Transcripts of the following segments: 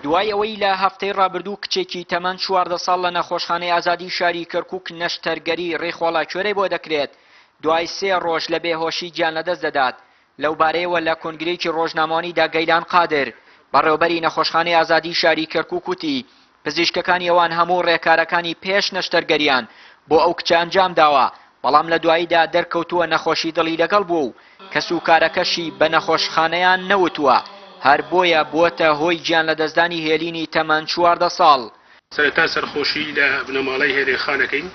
دوای ئەوەی لە هەفتەی ڕابردوو کچێکی تەمەن 14 ساڵ لە نەخۆشخانەی ئازادی شاری کەرکوک نەشتەرگەری ڕیخۆڵە کوێرەی بۆ دەکرێت، دوای سێ ڕۆژ لە بێهۆشی گیان لەدەست دەدات. لەو بارەیەوە لە کۆنگرەیەکی ڕۆژنامەوانیدا گەیلان قادر، بەڕێوەبەری نەخۆشخانەی ئازادی شاری کەرکوک وتی، پزیشکەکانی ئەوان هەموو ڕێکارەکانی پێش نەشتەرگەریان بۆ ئەو کچە ئەنجامداوە، بەڵام لە دواییدا دەرکەوتووە نەخۆشی دڵی لەگەڵ بووە و کەسوکارەکەشی بە نەخۆشخانەیان نەوتووە، هەر بۆیە بووەتە هۆی گیانلەدەستدانی هێلینی تەمەن 14 ساڵ. سەرەتا سەرخۆشی لە بنەماڵەی هێلین خان ئەکەین،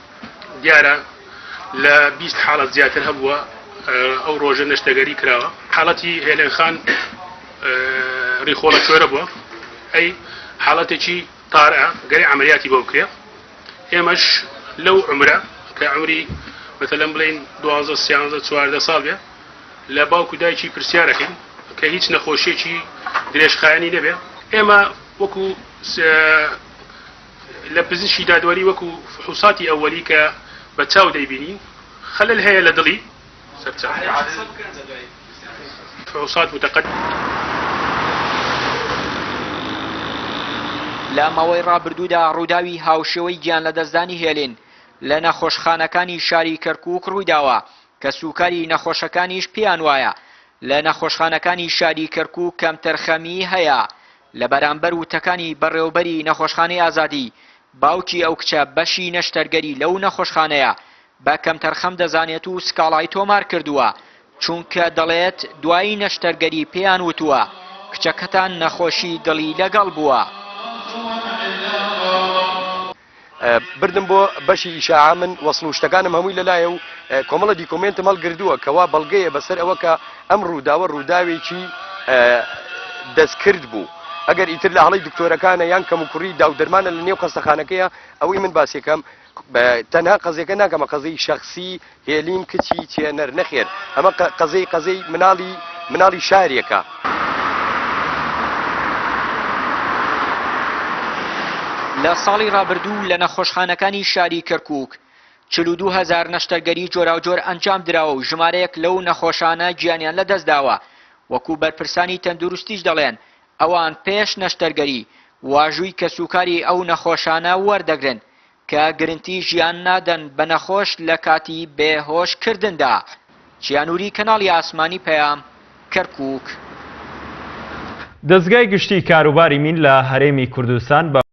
دیارە لە 20 حاڵەت زیاتر هەبووە ئەو ڕۆژە نەشتەگەری کراوە. حاڵەتی هێلێن خان ڕیخۆڵە کوێرە بووە، ئەی حاڵەتێکی تارئە گەرێ عەمەلیاتی بۆ بکرێ، ئێمەش لەو عومرە کە عومری مەسەلەن بڵێین دوانزە سیانزە 14 ساڵ بێ لە باوک و دایکی پرسیارەکەین کە هیچ نەخۆشیەکی درێژخایەنی نەبێ، ئێمە وەکو لە پزیشکی دادوەری وەکو فحوصاتی ئەوەلی کە بە چاو دەیبینین خەلەل هەیە لە دڵی سەرچاو فحوصات متقدم. لە ماوەی ڕابردوودا ڕووداوی هاوشێوەی گیانلەدەستدانی هێلین لە نەخۆشخانەکانی شاری کەرکووک ڕوویداوە، کەسوکاری نەخۆشەکانیش پێیان وایە لە نەخۆشخانەکانی شاری کەرکووک کەمتەرخەمیی هەیە لە بەرامبەر وتەکانی بەڕێوەبەری نەخۆشخانەی ئازادی، باوکی ئەو کچە بەشی نەشتەرگەری لەو نەخۆشخانەیە بە کەمتەرخەم دەزانێت و سکاڵای تۆمار کردووە، چونکە دەڵێت دوای نەشتەرگەری پێیان وتووە کچەکەتان نەخۆشی دڵی لەگەڵ بووە. بردم بۆ بەشی ئیشاعە من وەسڵ و شتەکانم هەمووی لەلایە و کۆمەڵە دیکۆمێنتم هەڵگردووە کەوا بەڵگەیە بەسەر ئەوە کە ئەم ڕووداوە ڕووداوێکی دەستکرد بوو ئەگەر ئیتر لە هەڵی دکتۆرەکانە یان کەموکوڕی داو دەرمانە لە نێو خەستەخانەکەیە ئەوەی من باسیەکەم تەنها قەزیەکە ناکەمە قەزیی شەخسی هێلین کچی چێنەر نەخێر ئەمە قەزیی قەزیی مناڵی مناڵی شارێکە. لە ساڵی ڕابردوو لە نەخۆشخانەکانی شاری کەرکووک 42 هەزار نەشتەرگەری جۆراوجۆر ئەنجام دراوە و ژمارەیەک لەو نەخۆشانە گیانیان لەدەستداوە، وەکو بەرپرسانی تەندروستیش دەڵێن ئەوان پێش نەشتەرگەری واژووی کەسوکاری ئەو نەخۆشانە وەردەگرن کە گرنتی ژیان نادەن بە نەخۆش لە کاتی بێ هۆش کردندا. چیا نوری کەناڵی ئاسمانی پەیام، کەرکوک. دەزگای گشتی کاروباری مین لە هەرێمی کوردستان بە.